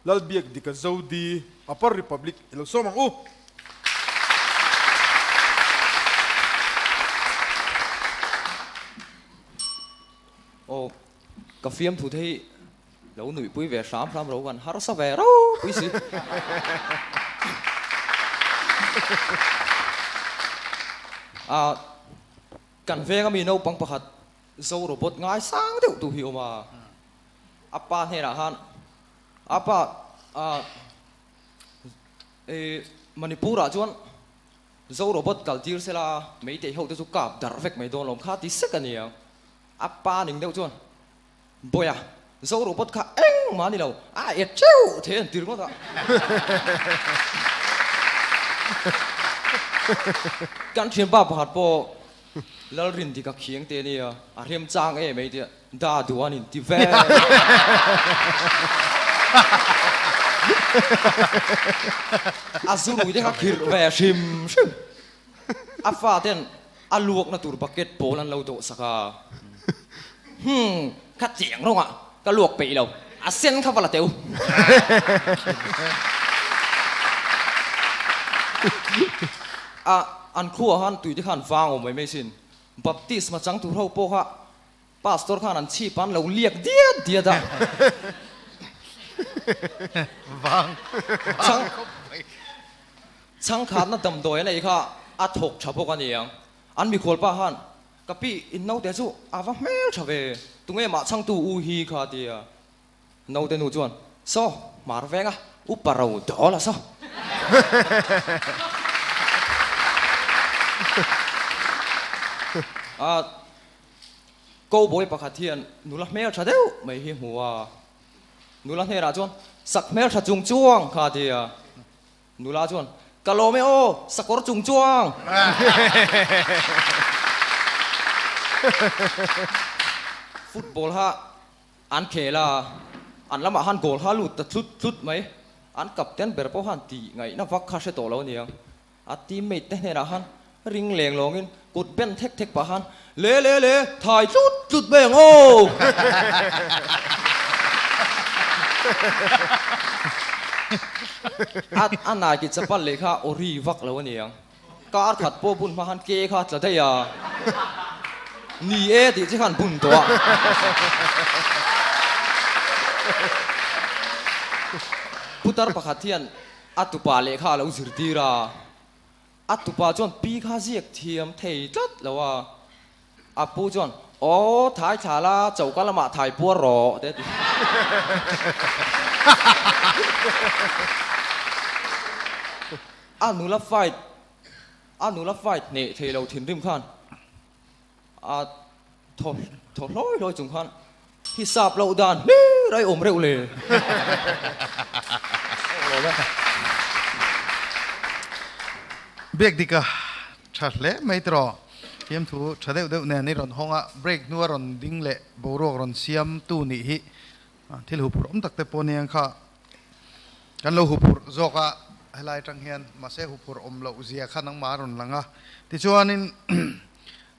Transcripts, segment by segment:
Lalbiakdika Zodi, Upper Republic i lo sawm ang u. Aw, ka fiamthu te hi lo nuihpui ve hram hram ro kan harsa ve ropui si. Ah, kan venga mi naupang pakhat Zo robot ngai sang deuh tu hi awm a, a pa hnenah khan a pa ah eh Manipur ah chuan Zo robot kal tir sela Meitei ho te chu kap darh vek mai dawn lawm kha ti sek a nia. A pa ning deuh chuan Bawia Zo robot kha engmah a ni lo, a et teuh thei an ti ringawt a. Kan thianpa pakhat pawh Lalrindika khiang te ania, a remchang em ei tia da duh an inti ve. A zurui te kha khirh ve hrim hrim. A fa ten a luakna tur bucket pawl an lo dawh sak a. Hmm, kha chiang rawngah ka luak peih lo, a sen kha va la teu. A, an khuaah khan tuite khan vang awm mai mai sin. Baptisma chang tur ho pawh kha pastor khan an chhip a, an lo liak diat diat a. Vang, vang khawp mai. Chhangkhatna damdawi an ei kha a thawk tha bawk a niang. An mikhual pa khan Ka pi, in naute chu a va hmel tha ve, tunge mah chhangtu u hi kha ti a. Naute nu chuan, Saw, hmar veng a, upa ro dawl a saw. A cowboy pakhat hian nula hmel tha deuh mai hi hmu a, nula hnenah chuan, Sak hmel tha chung chuang kha ti a. Nula chuan, Ka lawm e aw, sakawr chung chuang! Football kha an khel a, an lamah khan goal kha a lut ta tlut tlut mai. An captain ber pawh khan tih ngaihna vak kha hre tawh lo aniang. A teammate te hnenah khan ring leng lawngin kut ben thek thek pah khan, Le le le, thai tlut tlut mai ang aw! A a Nike chapal leh kha aw ri vak lo aniang. Kar khat pawh bun hma khan ke kha tla daih a. Ni e tih chi khan bun tawh a. Putar pakhat hian a tupa lehkha a lo zirtir a. A tupa chuan pi kha ziak thiam thei tlat lo a, a pu chuan, Aw, thai thla la, choka lamah thai puar rawh, te a ti. A nula fight, a nula fight hneh thei lo thinrim khan a thaw thaw hlawi hlawi chung khan hisap loh dan hlir a i awm reuh le. Biak dika tha hle mai tiraw thiamthu tha deuh deuh nen i rawn hawng a, break hnua rawn ding leh boruak rawn siam tu nih hi thil huphurh awm tak te pawh aniang kha kan lo huphurh zawk a, helai atang hian mahse huphurh awm loh zia kha nangmah a rawn lang a, tichuanin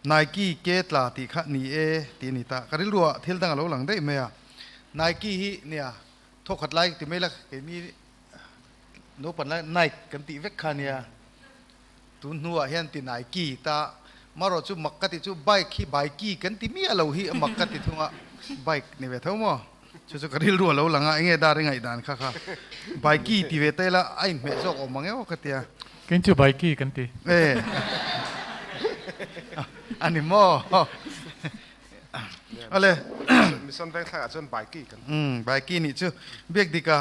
Nike ke tla tih kha ni e tih a ni ta. Ka rilruah thil dang a lo lang daih mai a. Nike hi nia thawkhat lai ti mai la keini naupang lai Nike kan tih vek kha nia. Tun hnuah hian ti Nike ta marawh chu mak ka ti chu bike hi bike kan ti miah lo hi a mak ka ti thung a. Bike ni ve tho maw? Chu chu ka rilru a lo lang a, enge dar i ngaihdan kha kha bike ti ve ta ila a inhmeh zawk awm ang emaw ka tia. Kei chu bike kan ti. E a ni maw? Ale. Mission Vengthlakah chuan bike kan ti. Umm bike nih chu biak dik a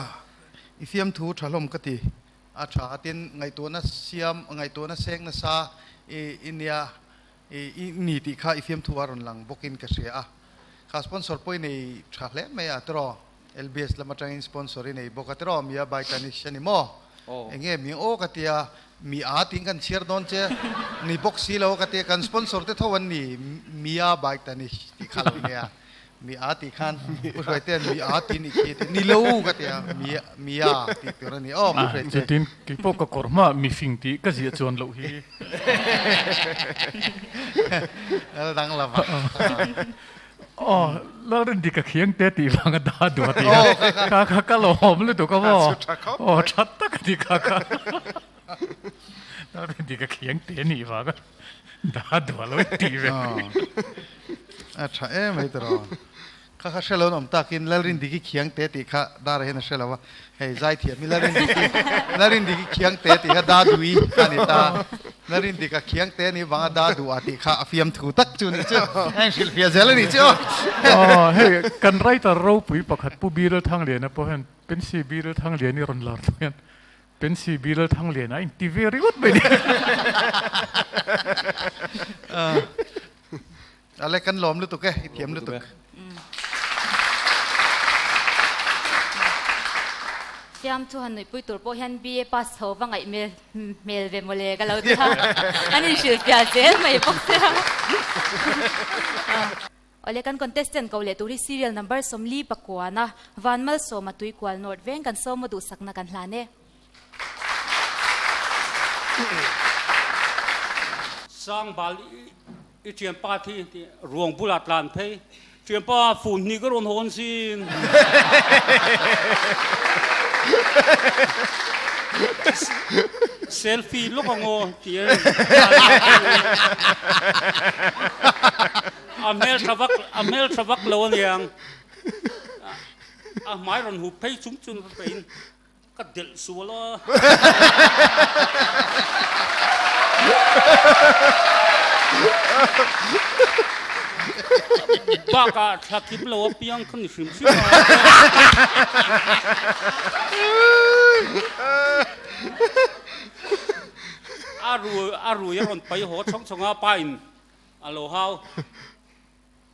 i fiamthu tha hlawm ka ti. A tha tin ngaihtuahna siam ngaihtuahna seng nasa i i nia i ni tih kha i fiamthu a rawn lang bawkin ka hria a. Kha sponsor pawh i nei tha hle mai a tiraw? LBS lam atangin sponsor i nei bawk a tiraw? Mia by Tanish a ni maw? Enge mi aw ka tia, mi a tiin kan chhiar dawn che ni bawk si lo ka tia, kan sponsor te tho an ni Mia by Tanish tih kha lo nia. Mi a tih khan Pu Hruaitean mi a ti nih khi a ti, ni lo ka ti a, mi mia tih tur a ni aw Pu Hruaite. Chutin kei pawh ka kawr hma mi fing tih ka ziah chuan loh hi. Lal dang lova. Aw, Lalrindika khiang te tih vanga da duh a ti a, kha kha ka lawm lutuk a maw? Aw, tha tak a ni kha kha. Lalrindika khiang te nih vanga da duh a lo tih ve. A tha em mai tawh. Kha kha hre lo an awm takin Lalrindiki khiang te tih kha Dara hian a hre lo a, hei zaithiam hi Lalrindiki Lalrindiki khiang te tih kha Dadui a ni ta, Lalrindika khiang te nih vanga Dadua tih kha a fiamthu tak chu nih chu, a inhrilhfiah zel a nih chu aw. Aw hei kan writer ropui pakhat Pu Biral Thangliana pawh hian Pensi Biral Thangliani rawn lar tawh hian Pensi Biral Thangliana a inti ve ringawt mai ni. Ale kan lawm lutuk e, i thiam lutuk. Fiamthu han nuihpui tur pawh hian BA pass chho va ngaih hmel hmel ve mawle ka lo ti a, an inhrilhfiah zel mai bawk sia. Awle kan contestant ko leh tur hi serial number 40 pakuana Vanmalsawma Tuikual North veng kan sawm a duhsakna kan hlan e. Sangbal i thianpa thi tih ruang bulah tlan phei. Thianpa fun hnih ka rawn hawn sin. Selfie lawk ang aw tih a a hmel tha vak a hmel tha vak lo aniang. A hmai rawn hup phei chung chung peihin Ka delh sual a. Bakah thla kim lo apiang kha ni hrim hrim a. A rui a rui a rawn pai haw chhawng chhawng a, pa in a lo hau.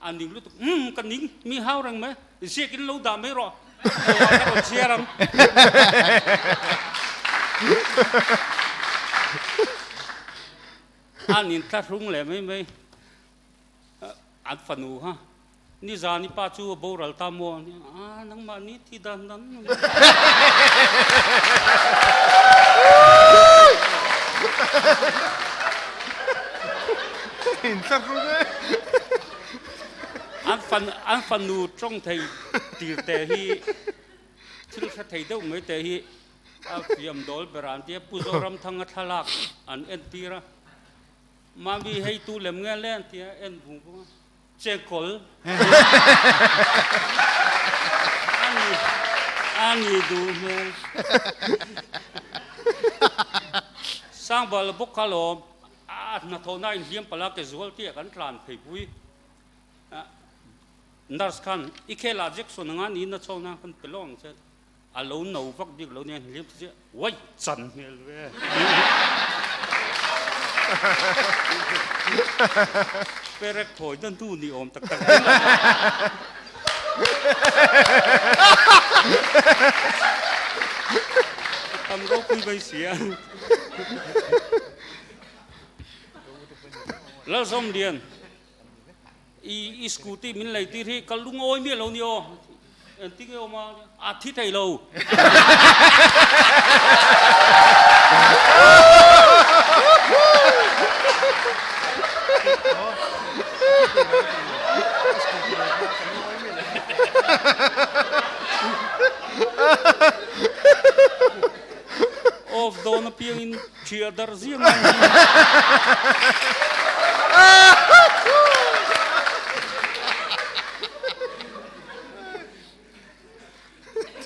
A ning lutuk, umm ka ning, mi hau reng mai, ziak in lo dah mai rawh, ka haw ah ka rawn chhiar ang. A nin thlahrung leh mai mai, an fanu kha, nizan i pa chu a boral ta maw? A nangmah ni thi dan dan. An fan an fanu tawng thei tir te hi thil hre thei deuh mai te hi a fiam dawl ber an tia Pu Zoramthanga thlalak an entir a, Mami hei tu lem nge le an tia en vung vung a. Chekawl a ni duh hmel. Sangbal bawk kha lawm a hnathawhna inhliam palh a ke zual tih a kan tlan phei pui. Nurse khan i khel ah Jackson anga niin a chhawna kan pe lawng che a lo no vak bik lo nia hliam chiah uai chan hmel ve. Perek thawi na hnu ni awm tak tak zel a. Tam ropui mai si a. Lalzawmlian I i scooty min lei tir hi ka lungawi miah lo ni aw, engtin nge awm a, a thi thei lo. Off dawn apiangin Ṭhiah darh ziah mai hi.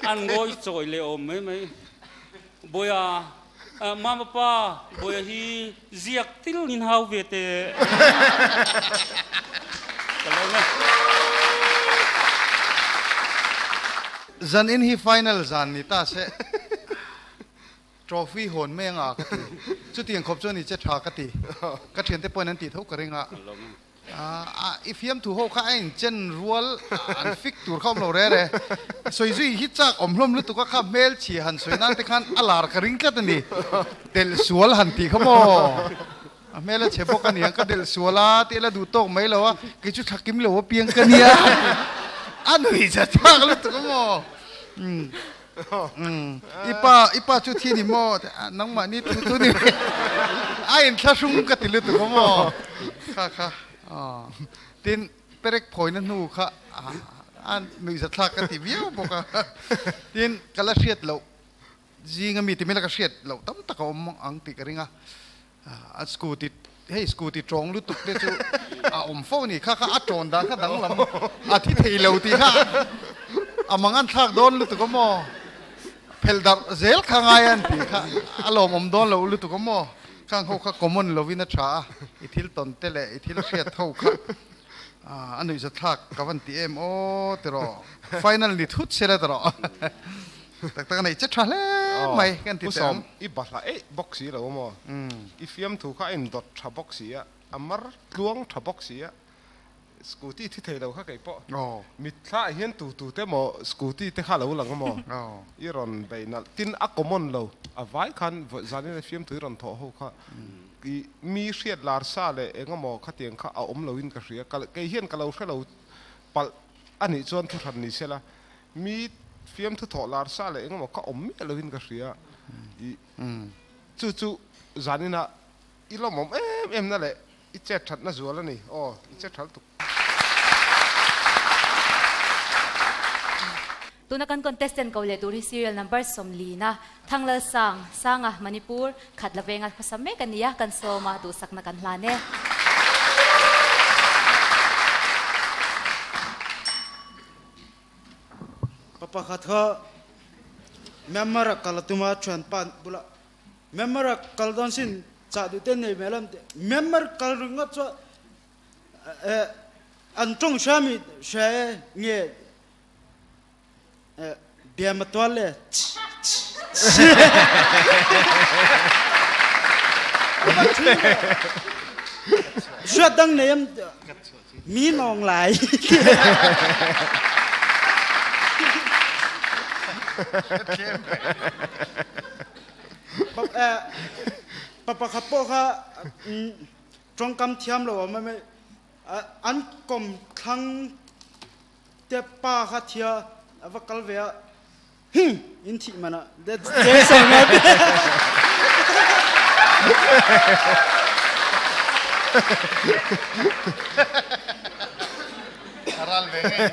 An ngawi chawi leh awm mai mai. Bawiha, Mama pa, Bawiha hi ziak til in hau ve teh. Ka lawm e. Zan in hi final zan ni ta se. Trophy hawn mai anga ka ti. Chutiang khawp chuan i che tha ka ti. Ka thiante pawhin an tih tho ka ring a. I fiamthu ho kha a inchen rual an fik tur kha awm lo re re. Sawi zui hi chak awm hlawm lutuk a kha hmel chhia han sawi nan te khan a lar ka ring tlat a ni. Delh sual han tih kha maw? A hmel a chhe bawk a niang ka delh sual a tih la duh tawk mai lo a, kei chu thlakim lo a piang ka nia. A nuih za chak lutuk a maw? I pa, i pa chu thi ni maw? Nangmah ni thu chu ni a inthlahrung ka ti lutuk a maw? Kha kha. Tin. perek phawina hnu kha a nuihzathlak ka ti viau bawk a. Tin, ka la hriat loh zinga mi timela ka hriat loh tam tak a awm ang tih ka ring a. A scooty, hei scooty tawng lutuk te chu a awm fo a ni. Kha kha a tawn dan kha danglam a thi thei lo tih kha a mangan thlak dawn lutuk a maw? Phelh darh zel kha ngai a an tih kha a lawmawm dawn lo lutuk a maw? Khang ho kha common lovin a tha a, i thil tawn te leh i thil hriat ho kha a nuihzathlak ka van ti em aw tiraw? Final ni thut se la tiraw? Tak tak a neih che tha hle mai kan ti teh ang. Pu Sawm, i bahla eih bawk si lo maw? I fiamthu kha a indawt tha bawk si a, a mar tluang tha bawk si a, scooty thi thei lo kha kei pawh mitthla ah hian tu tu te maw scooty te kha lo lang a maw? I rawn bei nalh tin a common lo, a vai khan zanin a fiamthu i rawn thawh ho kha i mi hriat lar sa leh eng emaw khatiang kha a awm lo in ka hria, kei hian ka lo hre lo palh a nih chuan thuhran ni sela Mi fiamthu thawh lar sa leh engemaw ka awm miah lovin ka hria. I chu chu zaninah i lawmawm em em na leh i chet thatna zual a ni. Aw, i che thal tuk. Tuna kan contestant ko leh tur hi serial number 40 na Thanglal Sang, Sanga, Manipur, khat la venga hmasa mek a ni a, kan sawm a, duhsakna kan hlan e. Pa pakhat kha Myanmar ah kal a tum a, thianpa bulah Myanmar ah kal dawn sin chah duh te nei hmel a ti. Myanmar kal ringawt chuan eh an tawng hria mi hria e nge eh bia ma tual le chi chi chi. Hriat dang nei em Mi nawng lai. Pa pakhat pawh kha tawngkam thiam lo a mai an kom thlang te pa kha thia a va kal ve a him in thih man ah Ral ve ngei.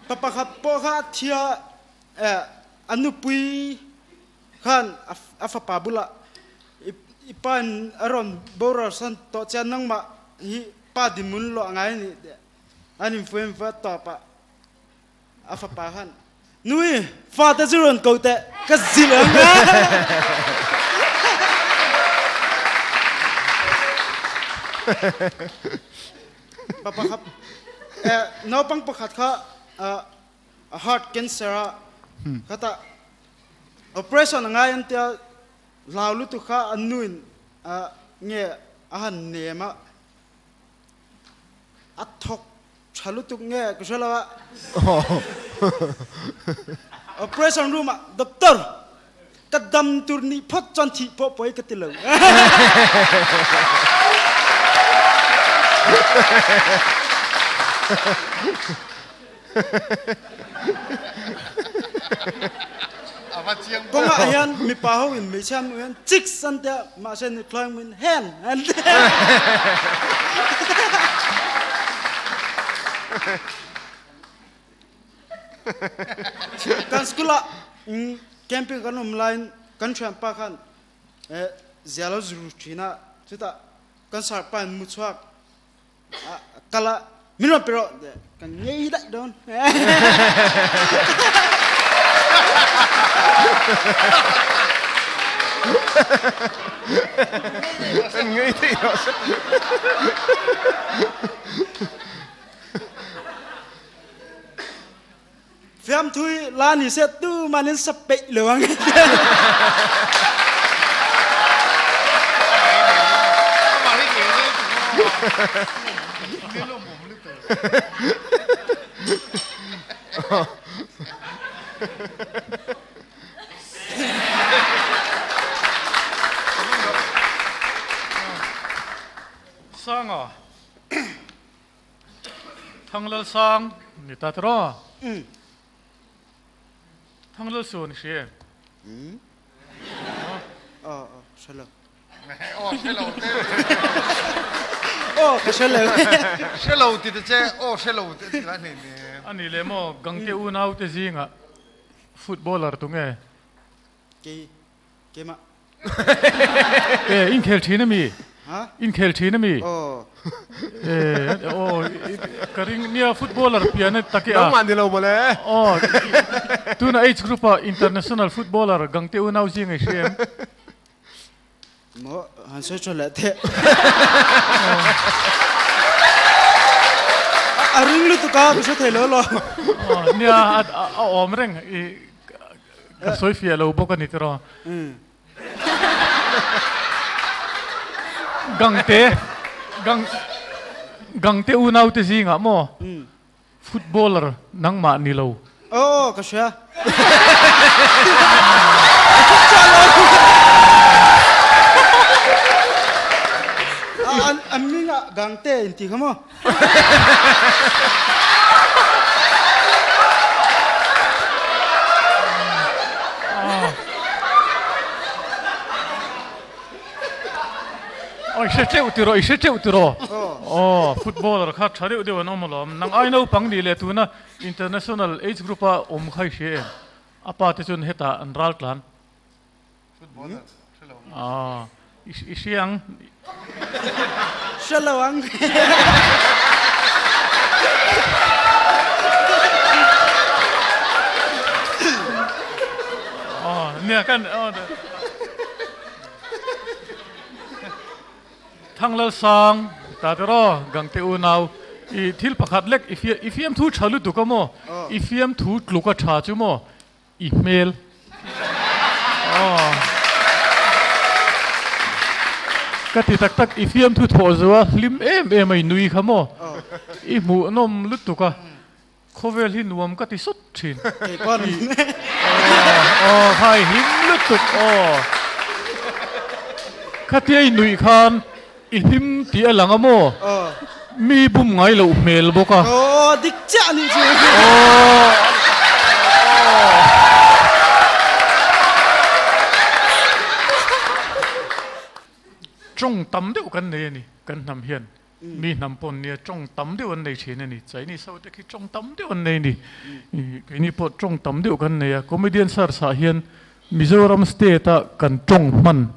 Pa pakhat pawh kha thia a nupui khan a fapa bulah i pa in a rawn boral san tawh chia nangmah hi pa dimun lawh ngai ni an in fuim va tawp ah A fapa khan, Nui, fate cu rawn ko teh, ka zil ang. Pa pakhat, eh, naupang pakhat kha a heart cancer a khata operation a ngai an tia hlau lutuk kha an nu in nge a han nem a A thawk tha lutuk nge ka hre lo a. Operation room ah doctor ka dam tur nih phawt chuan thih pawh pawi ka ti lo. Kawng ah hian mipa ho in hmeichhia hmuh hian chicks an tia mahse nuthlawi hmuh in hen an ti. Kan school ah camping kan um laiin kan thianpa khan zia lo zuru thin a chutah kan sarpa in mu chuak kal ah min rawn pe rawh kan ngei daih dawn. Kan ngei daih rawh seh. Fiamthu hi la ni seh tu man in sap peih lo ang. Sanga Thanglal Sang ni ta tiraw? Thanglal Su ni hri em? Aw, aw, hre lo. Aw, hre lo te. Aw ka hre lo. Hre lo ti ta che, aw hre lo ti a ti lai hlein em. A ni leh maw, Gangte unaute zingah footballer tunge? Kei keimah. E inkhel thin ami? Ha? Inkhel thin ami? Aw. E aw ka ring nia footballer pian a tak e a. Nangmah ni lo mawle. Aw tuna age group ah international footballer Gangte unau zing i hria em? Maw han sawi tha leh teh. A ring lutuk a ka hre thei lo lo. Aw nia a awm reng i Ka sawi fiah lo bawk a ni tiraw. Gangte, gang, Gangte unaute zingah maw footballer nangmah ni lo. Aw, ka hria. An mingah Gangte inti kha maw? Oi hre teuh tiraw, i hre teuh tiraw. Aw, footballer kha tha deuh deuh an awm alawm. Nang ai naupang nih leh tuna international age group a awm kha i hria em? A pa te chuan hetah an ral tlan. Footballer hre lo ang. Aw, i hria ang. Hre lo ang. Aw, nia kan aw. Thanglalsang ta te raw Gangte unau i thil pakhat lek i fiamthu tha lutuk a maw? I fiamthu tluk a tha chu maw? I hmel. Aw. Ka ti tak tak, i fiamthu thawh zo a, hlim em em a i nui kha maw? I hmuhnawm lutuk a, khawvel hi nuam ka ti sawt thin. Kei pawn. Aw, aw, kha i hlim lutuk, aw. Khatia i nuih khan i hlim tih a lang a maw? Mi bum ngai loh hmel bawk a. Aw, dik chiah a nih chu. Aw. Tawng tam deuh kan nei a ni, kan hnam hian. Mi hnam pawn nia tawng tam deuh an nei thin a ni. Chinese ho te khi tawng tam deuh an nei a ni. Keini pawh tawng tam deuh kan nei a. Comedian search ah hian Mizoram state a kan tawng hman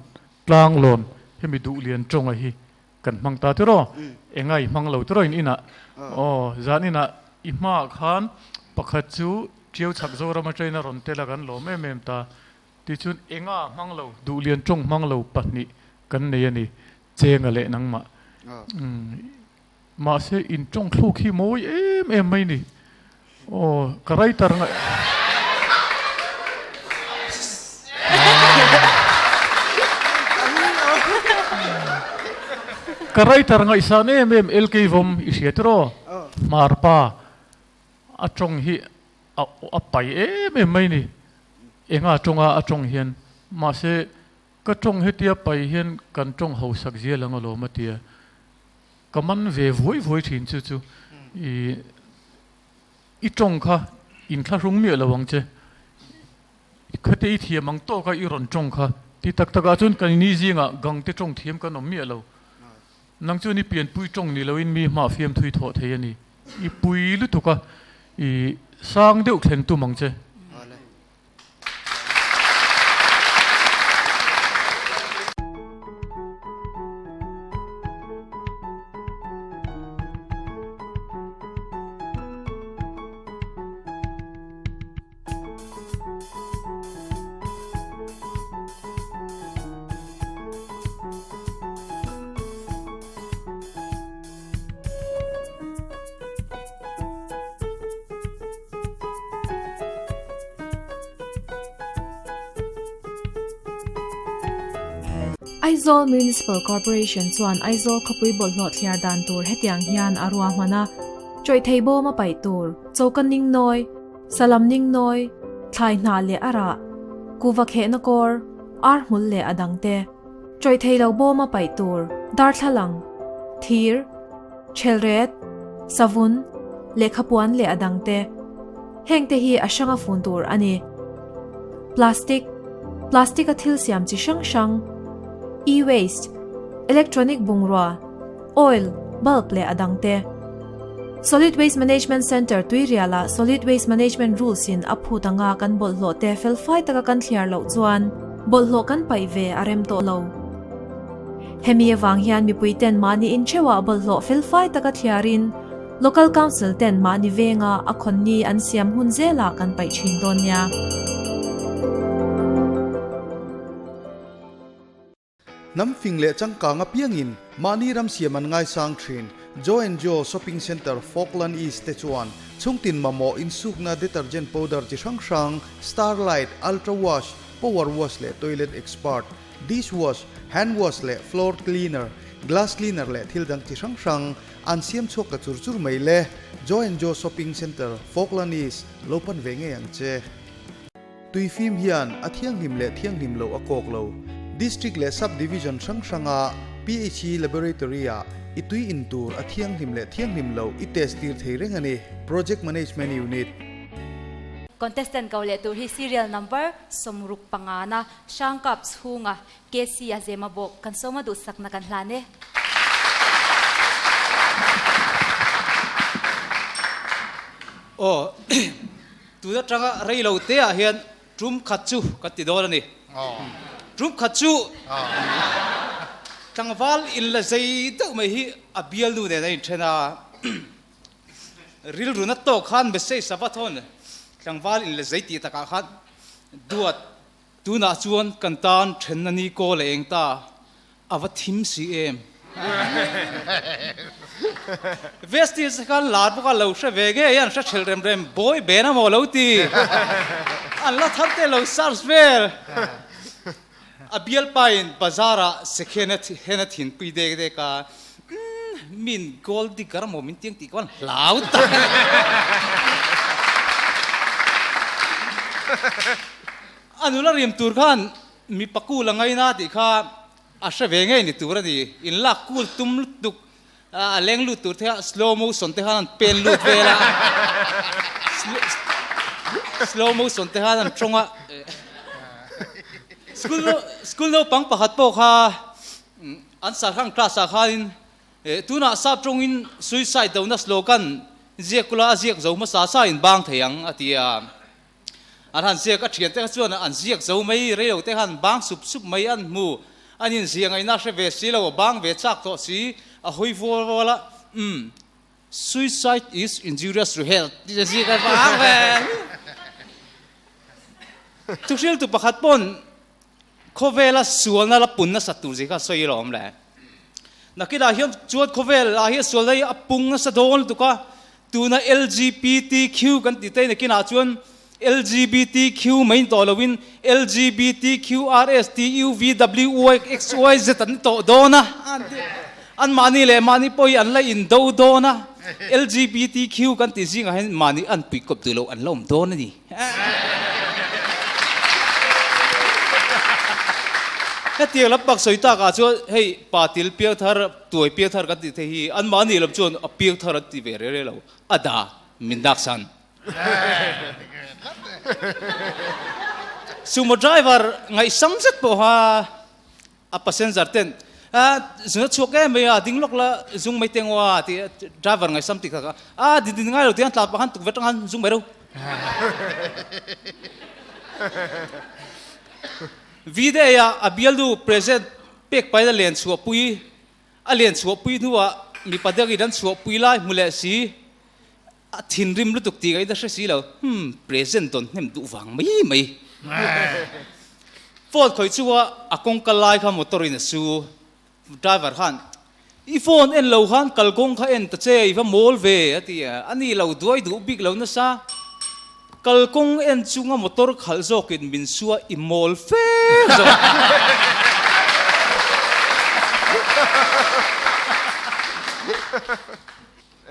Tlanglawn, hemi duhlian tawnga hi kan hmang ta tiraw? Enga i hmang lo tiraw in inah? Aw, zan inah i hmaah khan pakhat chu Ṭiau chhak Zoram aṭain a rawn tel a kan lawm em em ta. Tichuan enga hmang lo, duhlian tawng hmang lo pahnih kan nei a ni, Chenga leh nangmah. Mahse in tawng thluk hi mawi em em mai ni. Aw ka writer ngaih. Ka writer ngaihsan em em LK Vom i hria tiraw? Hmarpa a tawng hi a pai em em mai ni. Enga tawnga a tawng hian mahse ka tawng hetia pai hian kan tawng hausak zial ang alawm a tia. Ka man ve vuai vuai thin chu chu i i tawng kha in thlahrung miah lo ang che. Khate i thiam ang tawk a i rawn tawng kha ti tak tak ah chuan kan ni zingah gang te tawng thiam kan awm miah lo. Nang chuan i pianpui tawng ni loin mi hmah fiam thui thawh thei a ni. I pui lutuk a i sang deuh thlen tum ang che. Aizawl Municipal Corporation chuan Aizawl khawpui bawlhhlawh thliar dan tur hetiang hian a ruahman a, Chawih thei bawm a paih tur, choka ning nawi, salam ning nawi, thlai hnah leh a rah, kuva khehna kawr, ar hmul leh a dangte. Chawih thei lo bawm a paih tur, darthlalang, thir, Chelret, savun, lehkhapuan leh a dangte. Hengte hi a hranga fun tur a ni. Plastic, Plastic a thil siam chi hrang hrang, E-waste, electronic bungrua, oil, bulb leh a dangte. Solid Waste Management Centre Tuirialah Solid Waste Management Rules in a phut anga kan bawlhhlawh te felfai taka kan thliar loh chuan bawlhhlawh kan paih ve a rem tawh lo. Hemi avang hian mipui ten mahni intheuhah bawlhhlawh felfai taka thliarin Local Council ten mahni venga a khawn ni an siam hun zelah kan paih thin dawn nia. Hnam fing leh changkang apiangin mahni ram siam an ngaisang thin. Joe and Joe Shopping Centre Falkland East te chuan chhungtin mamawh insukna detergent powder chi hrang hrang, Starlight, Ultra Wash, Power Wash leh Toilet Expert, Dish Wash, Hand Wash leh Floor Cleaner, Glass Cleaner leh thil dang chi hrang hrang an siam chhuak ta chur chur mai le. Joe and Joe Shopping Centre Falkland East lo pan ve ngei ang che. Tuifim hian a thianghlim leh thianghlim loh a kawk lo. District leh Sub Division hrang hranga PHE Laboratory-ah i tui in tur a thianghlim leh thianghlim loh i test tir thei reng a ni. Project Management Unit. Contestant ko leh tur hi serial number 65 na Hrangkap chhunga KC a zema bawk kan sawma duhsakna kan hlan e. Aw. Tun atanga rei lo te ah hian tum khat chu kan ti dawn a ni. Tum khat chu tlangval in la zei deuh mai hi a bialnu nen a inthen a, rilru na tawk khan message a va thawn tlangval in la zei tih takah khan duat Tunah chuan kan tan thenna ni kawl a eng ta, a va thim si em? Vestige te khan lar bawk a lo hre ve ngei a, an hre thelh rem rem, Bawi ben a maw lo ti? An la thar te lo search vel. A bialpain bazar-ah sekhen a hen a thinpui dek dek a, Umm, min gold digger maw min tiang tih khan hlau tak. A nula rim tur khan mipa kul a ngaina tih kha a hre ve ngei ni tur a ni. In lak kul tum lutuk a leng lut tur te kha slow motion te khan an pen lut vel a. Slow motion te khan an tawng a. School school naupang pakhat pawh kha an sarhang class ah khanin tunah sap tawngin suicide dona slogan ziak kula a ziak zo hmasa sa in bang thei ang a ti a. An han ziak a thian te kha chuan an ziak zo mai rei lo te khan bang sup sup mai an hmu. An inziah ngaihna hre ve si lo, a bang ve chak tawh si, a hawi vual vual a, Umm, suicide is injurious to health tih a ziak a bang ve. Thuhriltu pakhat pawn khawvela sualna la pun nasa tur zia kha sawi ilo awm le. Nakinah hian chuan khawvel ah hian sualna hi a pung nasa dawn lutuk a, tuna LGBTQ kan tih te nakinah chuan LGBTQ mai tawh loin LGBTQRSTUVWYXYZ an tawh dawn a, anmahni leh mahni pawh hi an la indo dawn a, LGBTQ kan tih zingah hian mahni an puikawp duh loh an la awm dawn a ni. Hetiang lam pak sawi takah chuan hei patil piangthar, tuai piangthar kan tih te hi anmahni lam chuan a piangthar an ti ve reh reh lo, a da min daksan. Sumo driver ngaihsam zet pawha A passenger ten a zung a chhuak em mai a, ding lawk la zung mai teng aw a ti a, driver ngaihsam tih kha a din din ngai lo tiang tla pah khan tukverh atang khan zung mai ro. V-day ah a bialnu present pek pahin a len chhuah pui, a len chhuah pui hnuah mipa dangin an chhuah pui lai hmu leh si, A thinrim lutuk tih ka in a hre si lo. Humm, present dawn hnem duh vang mai mai. Phone khawih chu a a kawngka lai kha motor in a su. Driver khan, I phone en lo khan kalkawng kha en ta che, i va mawl ve, a ti a. A ni lo duai duh bik lo nasa. Kalkawng en chunga motor khalh zawkin min su a, i mawl fe zawk.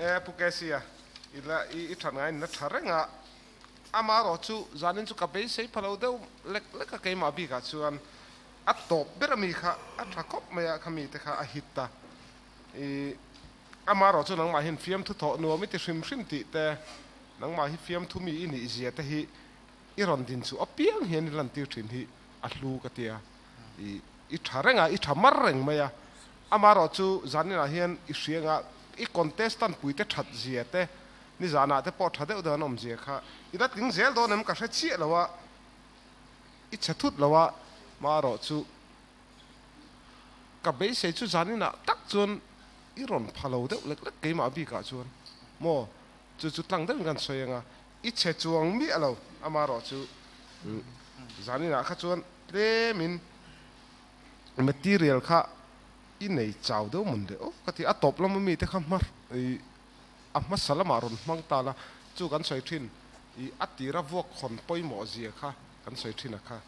E Pu Kesia, i la i tha ngai in la tha reng a, amarawh chu zanin chu ka beisei pha lo deuh lek lek a keimah bikah chuan a tawp ber ami kha a tha khawp mai a, khami te kha a hit a, i amarawh chu nangmah hian fiamthu thawh nuam i ti hrim hrim tih te, nangmah hi fiamthu mi i nih zia te hi i rawn din chu apiang hian i lantir thin hi a hlu ka tia, i i tha reng a, i tha mar reng mai a, amarawh chu zaninah hian i hriang a. I contestant pui te that zia te, nizanah te pawh tha deuh deuh an awm zia kha i la tling zel dawn em ka hre chiah lo a, i chhe thut lo a, marawh chu ka beisei chu zaninah tak chuan i rawn pha lo deuh lek lek keimah bikah chuan maw chu chu tlang deuhin kan sawi ang a, i chhe chuang miah lo amarawh chu zaninah kha chuan tlemin material kha i nei chau deuh mawn le aw ka ti a tawp lama mite kha hma i a hmasa lamah rawn hmang ta la chu kan sawi thin i a tira vuak hawn pawimawh zia kha kan sawi thin a kha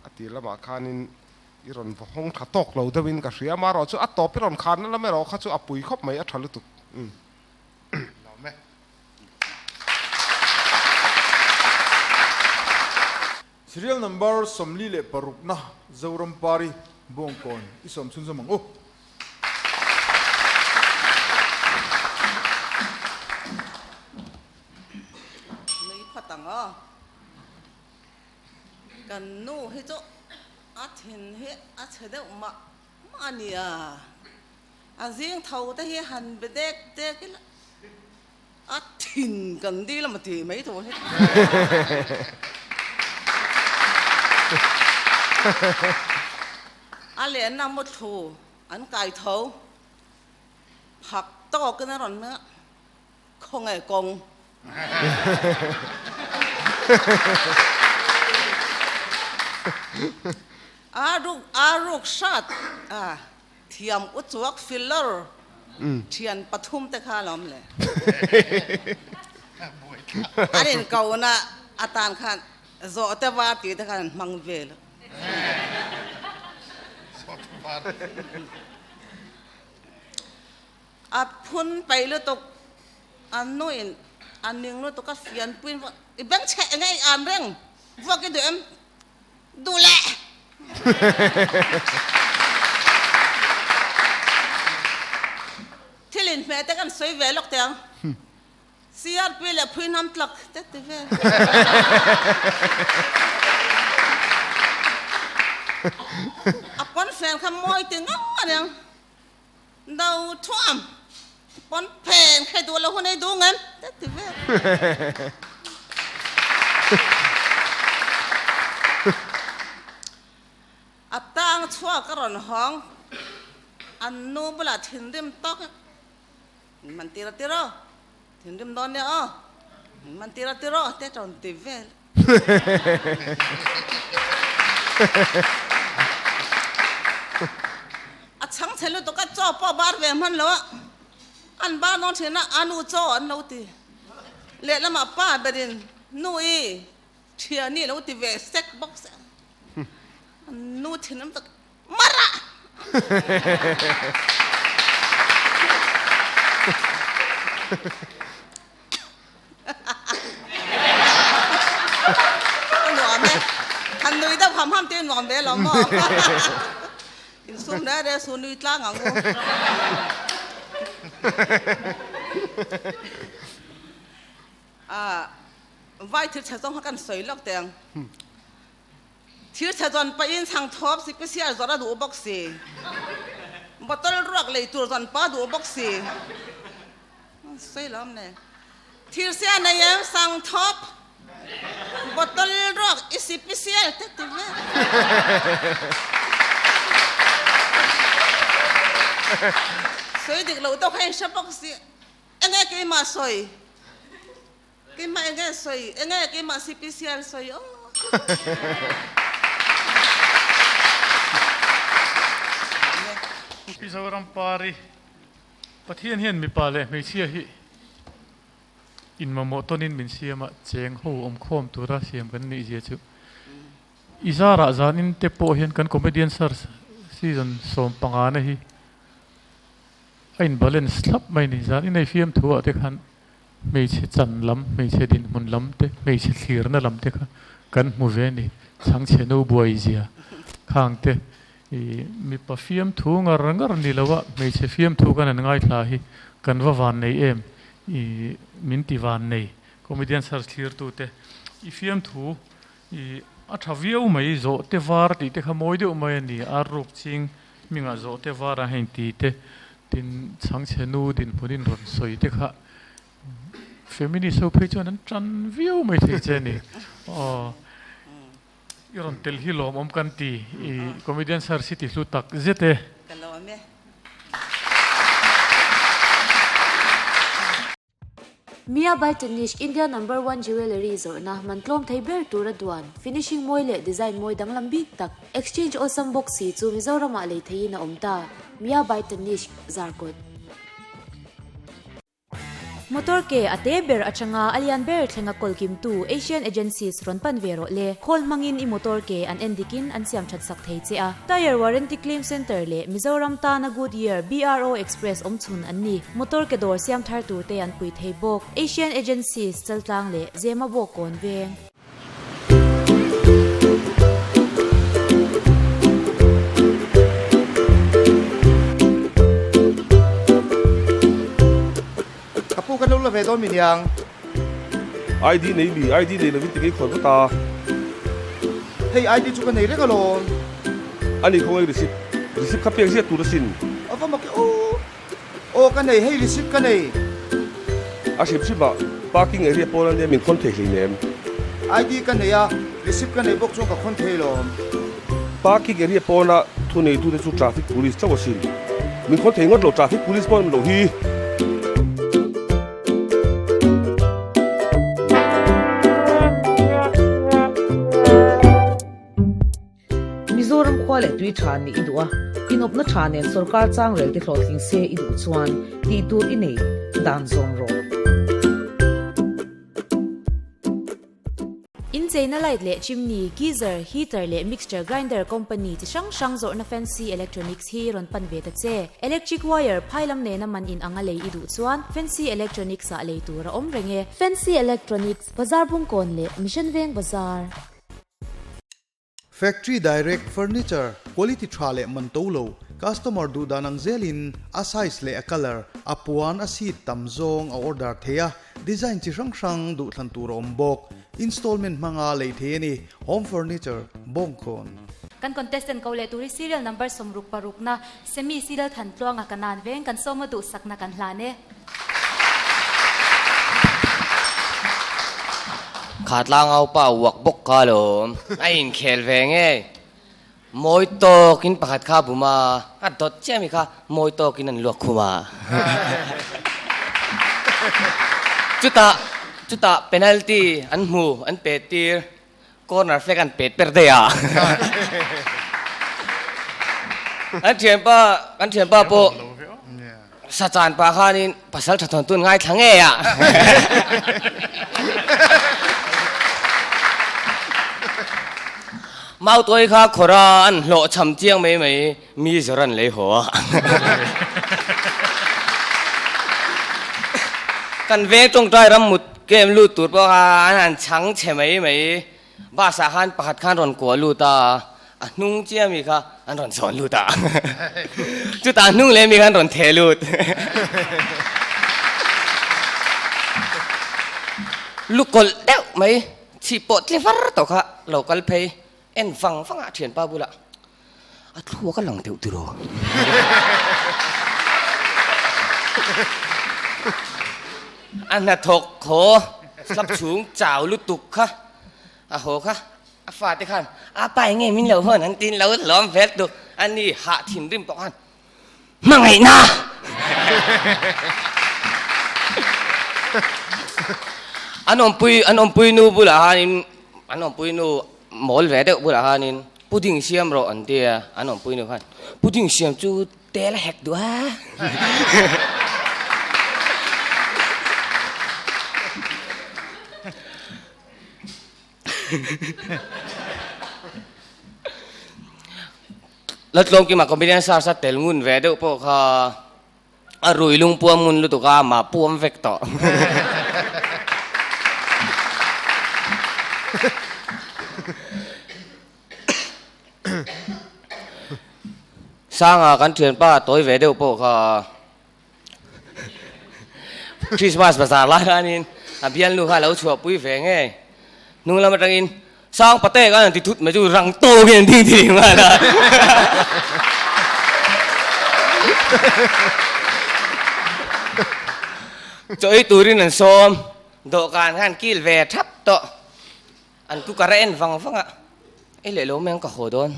a tir lamah khanin i rawn va hawng tha tawk lo deuhin ka hria amarawh chu a tawp i rawn khanna lam erawh kha chu a pui khawp mai a tha lutuk umm. Serial number 46 na Zoram Pari Bawngkawn i sawm chhunzawm ang u. Nui phawt ang aw. Kan nu hi chu a thin hi a chhe deuh mah mah a nia. A zing tho te hi han be dek dek ila. A thin kan dil a maw tih mai tur hi. A lehna muthlu an kai tho phak tawkin a rawn hming a, khawnge kawng. A ruk a ruk hrat a. Thiam u chuak filawr thian pathum te kha alawm le. An inkona atan khan zawhte var tih te khan an hmang vel a. A phun peih lutuk, a nuin a ning lutuk a fianpuiin i beng chheh enge i an reng vuak i duh em? Duh leh! Thil inhmeh te kan sawi ve lawk teh ang. CRP leh phuihnam tlak te ti vel. A pawnfen kha mawi ti ngang a niang. Do thuam pawnfen kha i duh lo hun ei duh ngem te ti vel. A tang chhuak a rawn hawng an nu bulah thinrim tawk in man tir a tir aw thinrim dawn nia aw in man tir a tir aw te rawn ti vel. A chhang chhe lutuk a chaw pawh bar ve hman lo a, an bar dawn thin a, a nu chaw an lo ti. Lehlamah pa berin nu i thiani lo ti ve sek bawk se. An nu thinrim tak mara! A nuam e. Han nui deuh ham ham te nuam ve lo maw? Insum reh reh su nui tlang ang u. A vai thil chhe zawng kha kan sawi lawk teh ang. Thil chhe zawn pahin chhang thawp sipisial zawrh a duh bawk si. Bottle ruak lei tur zawn pa duh bawk si. Sawi lo awm le. Thil sia nei em sang thawp bottle ruak i sipisial te ti ve. Sawi dik lo deuh kha in hre bawk si. Enge keimah sawi? Keimah enge sawi? Enge keimah sipisial sawi aw? Mizoram Pari Pathian hian mipa leh hmeichhia hi inmamawh tawnin min siam a, cheng ho awmkhawm tura siam kan nih zia chu i zarah zanin te pawh hian kan comedian search season 15 na hi a in balance thlap mai ni. Zan inei fiamthu ah te khan hmeichhe chan lam, hmeichhe dinhmun lam te, hmeichhe thlirna lam te kha kan hmu ve ni. Chhangchhe nu buai zia khang te I mipa fiamthu ngar ngar ni lo a, hmeichhe fiamthu kan han ngaithla hi kan va van nei em? I min ti van nei, comedian search thlirtute. I fiamthu i a tha viau mai, zawhte var tih te kha mawi deuh mai a ni, ar ruk ching hmingah zawhte var ang heng ti te. Tin, chhangchhe nu dinhmunin rawn sawi te kha feminist ho phei chuan an tan viau mai thei che a ni. Aw, i rawn tel hi lawmawm kan ti, i comedian sir si ti hlu tak zet e. Ka lawm e. Mia by Tanishq India number one jewellery zawrhna man tlawm thei ber tura duan, finishing mawi leh design mawi danglam bik tak, exchange awlsam bawk si chu Mizoramah lei theihin a awm ta, Mia by Tanishq, Zarkawt. Motor ke a te ber atanga a lian ber thlenga kawl kimtu Asian Agencies rawn pan ve rawh le. Khawl hmangin i motor ke an en dikin an siam that sak thei che a. Tyre Warranty Claim Centre leh Mizoram tana Goodyear BRO Express awmchhun an ni. Motor ke dawr siam thar tur te an pui thei bawk. Asian Agencies, Chaltlang leh Zemabawk kawn veng. Ka pu kan lo la ve dawn mi niang. ID nei mi, ID nei lovin ti ngei khawi vut a. Hei ID chu ka nei reng alawm. A ni khawngaih receipt, receipt kha pek ziah tur asin. A va mak e aw. Aw ka nei, hei receipt ka nei. A hrim hrim a, parking area pawn ania min khawn thei hleinem. ID ka nei a, receipt ka nei bawk chuan ka khawn thei alawm. Parking area pawna thu neitute chu traffic police chauh asin. Min khawn thei ngawt lo, traffic police pawh an awm loh hi. Mizoram khua leh tui tha nih i duh a, inawpna tha nen sorkar changrel te hlawhtling se i duh chuan tih tur i nei, dan zawm rawh. Incheina light leh chimney, geyser, heater leh mixture grinder company chi hrang hrang zawrhna Fancy Electronics hi rawn pan ve ta che. Electric wire phai lam nena man in anga lei i duh chuan Fancy Electronics ah lei tur a awm reng e. Fancy Electronics, Bazar Bungkawn leh Mission Veng Bazar. Factory direct furniture quality tha leh man to lo, customer duh dan ang zelin a size leh a colour, a puan a seat tam zawng a order thei a, design chi hrang hrang duh thlan tur a awm bawk. Installment hmanga lei thei a ni. Home furniture, Bawngkawn. Kan contestant ko leh tur hi serial number 66 na Semi Silal Thantluanga ka nan veng kan sawma duhsakna kan hlan e. Kha tlangau pa uak bawk kha alawm, a inkhel ve nge? Mawi tawkin pakhat kha a bum a, a dawt chiah mi kha mawi tawkin an luak khum a. Chutah, chutah penalty an hmu, an pet tir, corner flag an pet per daih a. An thianpa, an thianpa pawh Sachan pah khanin pasal tha thawn tun ngaithla ngei a. Mautuai kha khawra an hlawh cham chiang mai mai mi zawr an lei haw a. Kan veng tawngtai ram mut kem lut tur pawh kha an han chhang chhe mai mai. Bus ah khan pakhat khan rawn kuah lut a, a hnung chiah mi kha an rawn zawn lut a. Chutah hnung leh mi kha an rawn theh lut. Lu kawlh deuh mai, chhip pawh tle var tawh kha lo kal phei en vang vang a thianpa bulah a thluak a lang deuh tiraw. A hnathawk khaw slap chhung chau lutuk kha a haw kha a fate khan a pa eng nge min lo hawn an tin lo hlawm vel tuk a ni hah thinrim pawh khan hmangaihna an awmpui an awmpui nu bulah khanin an awmpui nu mawl ve deuh bulah khanin Pudding siam rawh an ti a, an awmpui nu khan pudding siam chu tel a hek duh a. Latlawmkima comedian stars a tel ngun ve deuh pawh kha A rui lung puam ngun lutuk a, mah puam vek tawh. Sanga kan thianpa tawi ve deuh pawh kha Christmas bazar lai khanin a bialnu kha a lo chhuahpui ve nge. Hnung lam atangin Sang pate khan an ti thut mai chu rang tawk in an ding thei nghal a. Chaw ei turin an sawm. Dawhkan khan kil ve thap tawh. An cooker a en vang vang a, Ei leh lo mai ang ka haw dawn.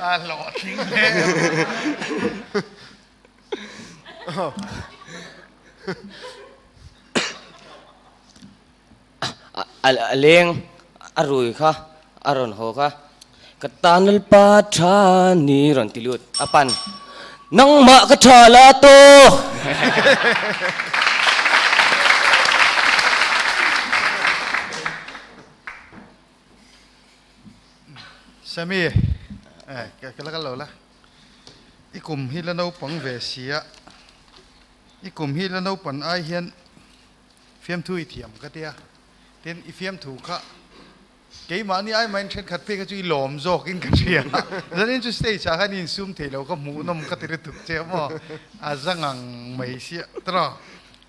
A hlawhtling hle. A leng a rui kha a rawn haw kha ka tan lalpa tha ni rawn ti lut a pan nangmah ka tha la tawk. Sammy eh ka la kal lo la i kum hi la naupang ve sia i kum hi la naupan ai hian Fiamthu i thiam ka tia. Tin, i fiamthu kha keimahni ai mahin thenkhat phei kha chu i lawm zawkin ka hria. Zanin chu stage ah khan i insum thei lo ka hmuhnawm ka ti lutuk che a maw? A za ngang mai sia tawh.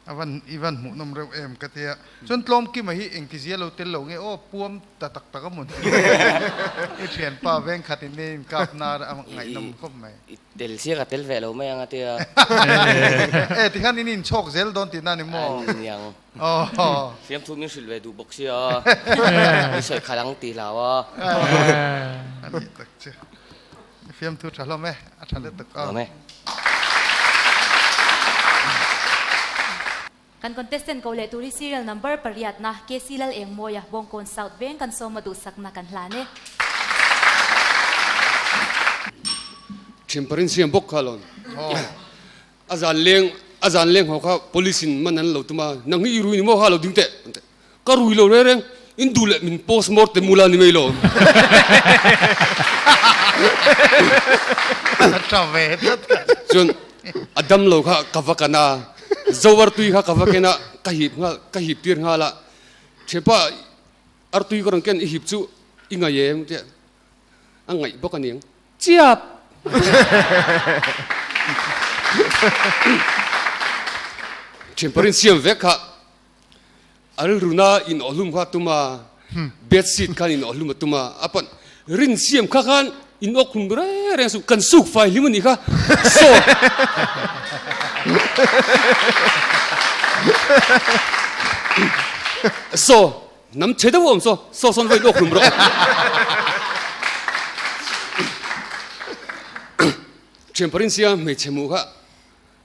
A van i van hmuhnawm reuh em ka tia. Chuan tlawmkima hi engtizia lo tel lo nge aw puam ta tak tak a maw ni? I thianpa vengkhat in i inkap na a ngaihnawm khawp mai. Tel sia ka tel ve lo mai ang a tia. E tikhan in inchhawk zel dawn tihna ni maw? An niang. Aw. Fiamthu min hrilh ve duh bawk sia. Min sawi khalh ang tih hlau a. A nih tak chu. Fiamthu tha hlawm e, a tha lutuk aw. Hlawm e. Kan contestant ko leh tur hi serial number pariatna KC Lalengmawia Bawngkawn South veng kan sawma duhsakna kan hlan e. Thianparin siam bawk kha alawm. A zan leng a zan leng ho kha police in man an lo tum a, nang hi i rui ni maw kha lo ding teh an ti. Ka rui lo reng reng, in duh leh min post mortem ula ni mai lo. A tha ve tlat. Chuan a dam lo kha ka va kan a, zo artui kha ka va ken a, ka hip nghal ka hip tir nghal a, Thianpa artui ka rawn ken i hip chu i ngaih em tia a ngaih bawk a niang. Chiap! Thianpa rin siam vek kha. A rilruna in awhlum kha a tum a, bed sheet khan in awhlum a tum a, a pawn rin siam kha khan in awkhlum reng reng suh, kan suk fai hlim a nih kha, saw saw hnam chhe deuh a awm saw, saw sawn va in awkhlum rawh. Thianpa rinsia hmeichhe hmuh kha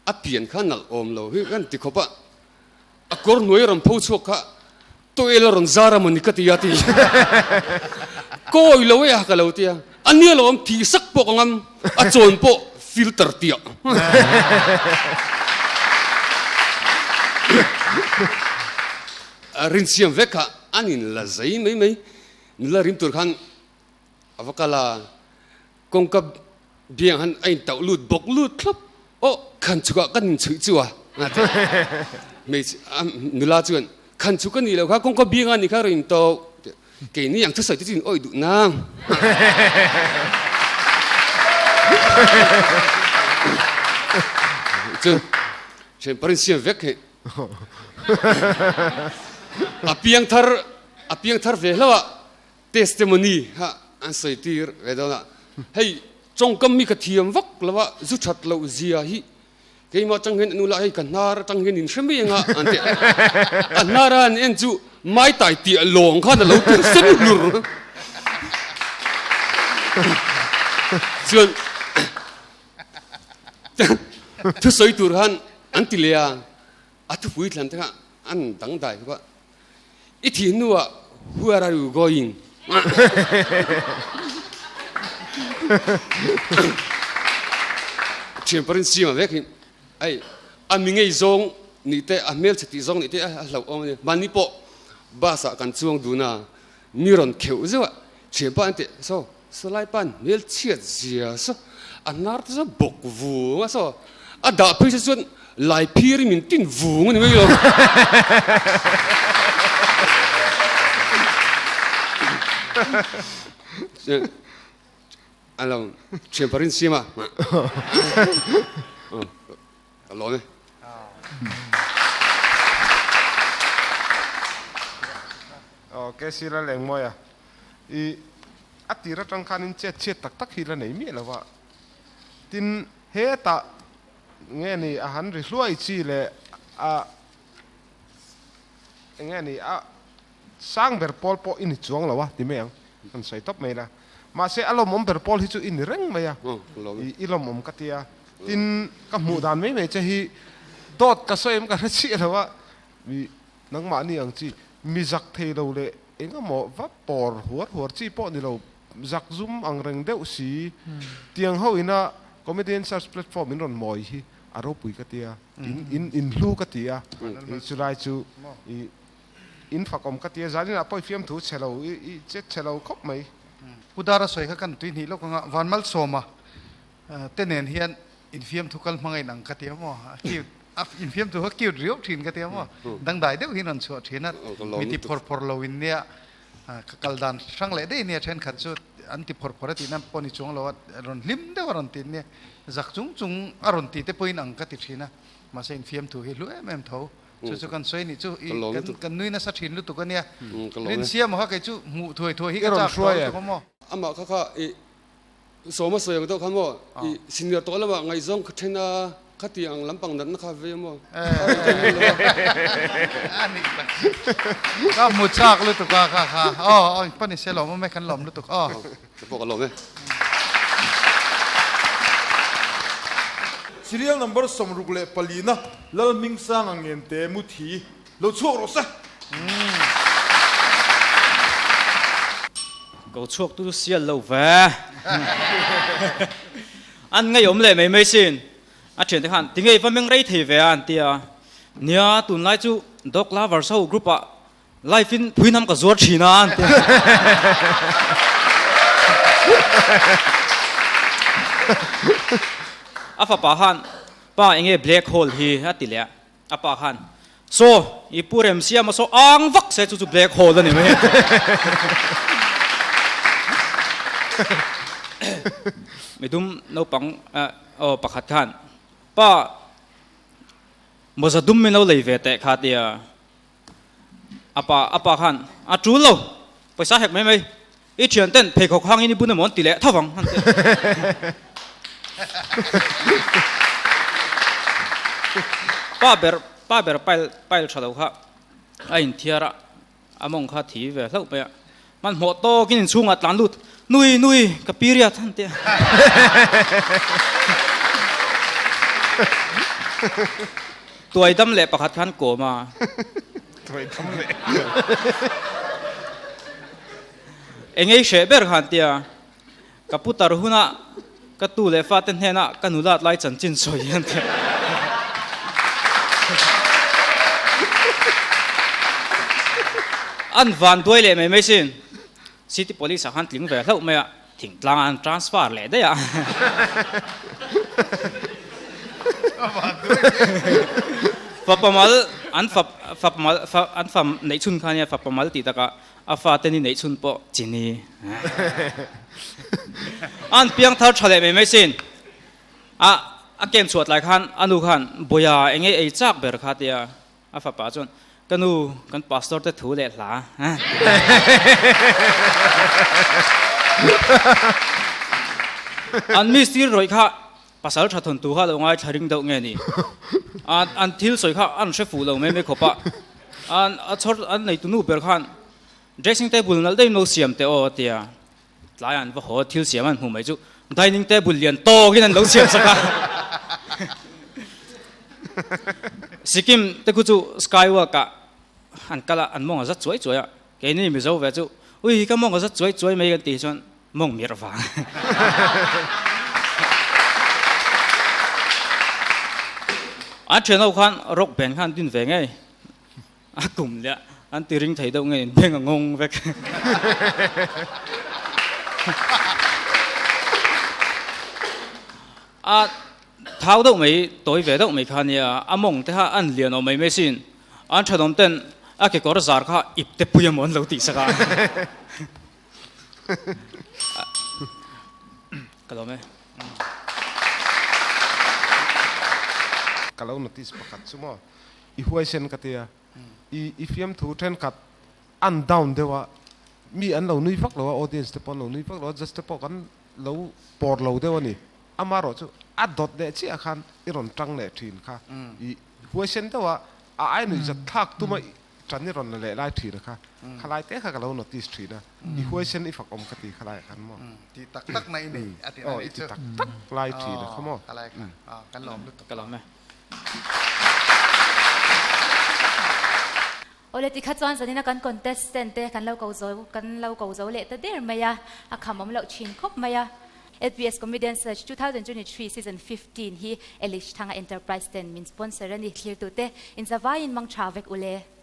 a pian kha nalh awm lo hi kan ti khawp a. A kawr hnuai a rawn pho chhuak kha toel a rawn zar a mawni ka ti a ti. Kawi lo e a ka lo ti a, a nia lo awm thih sak pawh ka ngam, a chawn pawh filter tiah. A rinsiam vek kha an in la zai mai mai, nula rim tur khan a va kal a, kawngka biang han a intauh lut bawk lut thlawp, aw khan chhukah kan inchhuih chu a, hmeichhe nula chuan khan chhuk a nih loh kha kawngka biang a nih kha rawn intauh keini ang thusawi te chu in awih duh nang. Chuan thianpa rin siam vek hei a piangthar a piangthar ve hlauh a. Testimony kha an sawi tir ve dawn a, hei tawngkam hi ka thiam vak lo a, zu that loh zia hi keimah atang hian an ula hei ka hnar atang hian in hre mai anga an ti a, a hnar a an en chu mai tai tih lawng khan a lo tir sen hlur chuan thusawi tur khan an ti leh a, a thupui thlan te kha an dangdai bawk a. I thih hnuah where are you going? Thian parin siam a vek hi ai a mi ngei zawng nih te a hmelchhe tih zawng nih te a hlauh awm a ni. Mahni pawh bus ah kan chuang dun a, mi rawn kheuh zeuh a, thian pa an tih saw sawlai pan hmelchhiat zia saw a hnar te saw bawk vung a saw a dah phei se chuan lai phir in min tin vung a ni mai lo. A lo thian parin siam a ka lawm e. Aw KC Lalengmawia i. A tir atang khanin chet chhiat tak tak hi la nei miah lo a. Tin, hetah nge ni a han ri hluai chi leh a enge ni a sang ber pawl pawh i ni chuang lo a ti mai ang, kan sawi tawp mai la. Mahse a lawmawm ber pawl hi chu i ni reng mai a, i lawmawm ka ti a. Tin, ka hmuh dan mai mai che hi dawt ka sawi em ka hre chiah lo a, mi nangmahni ang chi mi zak thei lo leh engemaw va pawr huar huar chi pawh ni lo, zak zum ang reng deuh si tiang ho ina Comedian Search platform in rawn mawi hi a ropui ka ti a, in in in hlu ka ti a, i chulai chu i in fakawm ka ti a, zaninah pawh i fiamthu chhe lo i i che chhe lo khawp mai. Pu Dara sawi kha kan tui hnih lawk anga Vanmalsawma te nen hian infiamthu kal hmang a inang ka ti a maw? A cute a infiamthu kha cute riau thin ka ti a maw? Dangdai deuh hi rawn chhuah thin a, mi ti phawr phawr lo in nia ka kal dan hrang leh daih nia thenkhat chu an ti phawr phawr a tihna pawh ni chuang lo a, rawn hlim deuh a rawn ti nia, zak chung chung a rawn ti te pawhin ang ka ti thin a, mahse infiamthu hi hlu em em tho. Chu chu kan sawi nih chu i kan nui nasa thin lutuk a nia. Rinsiama kha kei chu hmuh thuai thuai hi ka chak tawh lutuk a maw? Amah kha kha i sawma sawi ang deuh kha maw i senior tawh lamah ngaihzawng kha then a kha ti ang lampang natna kha vei a maw? Ka hmu chak lutuk a kha kha aw aw pa ni se lawm awm e kan lawm lutuk aw. Ka pawh ka lawm e. Serial number 64 na Lalhmingsanga Ngente Muthi lo chhuak rawh se. Ko chhuak tu chu sial lo ve. An ngeiawm leh mai mai sin. A thiante khan ti ngei va meng rei thei ve a an ti a. Nia tunlai chu Dog Lovers ho group ah Life in phuinam ka zuar thin a an ti. A fapa khan pa enge black hole hi a ti leh a, a pa khan saw i pu rem siam a saw ang vak se chu chu black hole a ni mai. Midum naupang aw pakhat khan pa mawza dum min lo lei ve teh kha tia. A pa, a pa khan, A tul lo, pawisa hek mai mai, i thian ten pheikhawk hangin i bun emaw an ti leh tho vang, an ti a. Pa ber, pa ber pile, pile tha lo kha a inthiar a, a mawng kha thi ve hlauh mai a. Hmanhmawh tawkin inchhungah tlan lut, Nui, nui, ka period, an ti a. Tuai dam leh pakhat khan kawm a. Tuai dam leh. Engei hreh ber khan tia, ka putar hunah ka tu leh fate hnenah ka nulat lai chanchin sawi an ti a. An van duai leh mai mai sin. City Police ah khan tling ve hlauh mai a, thingtlang ah an transfer leh daih a. Fapamal an fap fapamal fa an fam neih chhun kha nia fapamal tih takah a fate ni neih chhun pawh chini. An piang thar tha leh mai mai sin. A a ken chhuah tlai khan a nu khan Bawia enge ei chak ber kha tia A fapa chuan, Ka nu, kan pastor te thu leh hla. An mistiri rawih kha pasal tha thawn tu kha lo ngaithla ring deuh nge ni? An thil sawi kha an hre fuh lo mai mai khawp a. An a chhawr an neitu nu ber khan dressing table nalh daih in lo siam teh aw a ti a. Tlai an va haw thil siam an hmu mai chu dining table lian tawkin an lo siam sak a. Sikkim te khu chu skywalk ah an kal a, an mawng a zat chuai chuai a. Keini Mizo ve chu ui ka mawng a zat chuai chuai mai kan tih hi chuan mawng mirh vang. An thian ho khan rock band khan din ve ngei. A kum leh an ti ring thei deuh nge in beng a ngawng vek. A thau deuh mai tawi ve deuh mai kha nia a mawng te kha an lian awm mai mai sin an thenawm ten a kekawr zar kha ip te pui emaw an lo tih sak a. Ka lawm e. Ka lo notice pakhat chu maw. I huaisen ka tia, i i fiamthu thenkhat an down deuh a, Mi an lo nui vak lo a, audience te pawh an lo nui vak lo a, judge te pawh kan lo pawr lo deuh a ni. Amaherawh chu a dawt leh chiah khan i rawn tang leh thin kha. I huaisen deuh a, a ai nuihzat thlak tuma tan i rawn la leh lai thin a kha. Khalai te kha ka lo notice thin a, i huaisen i fakawm ka ti khalai ah khan maw. Ti tak tak na i nei a ti na nih chu. Aw i ti tak tak lai thin a kha maw. Khalai kha kan lawm lutuk. Ka lawm e. Awle tikha chuan zanina kan contestant te kan lo ko zo kan lo ko zo leh ta der mai a, a kham awm loh thin khawp mai a. LPS Comedian Search 2023 Season 15 hi Elish Thanga Enterprise ten min sponsor a ni. Thlirtute inzavaiin mang tha vek ule.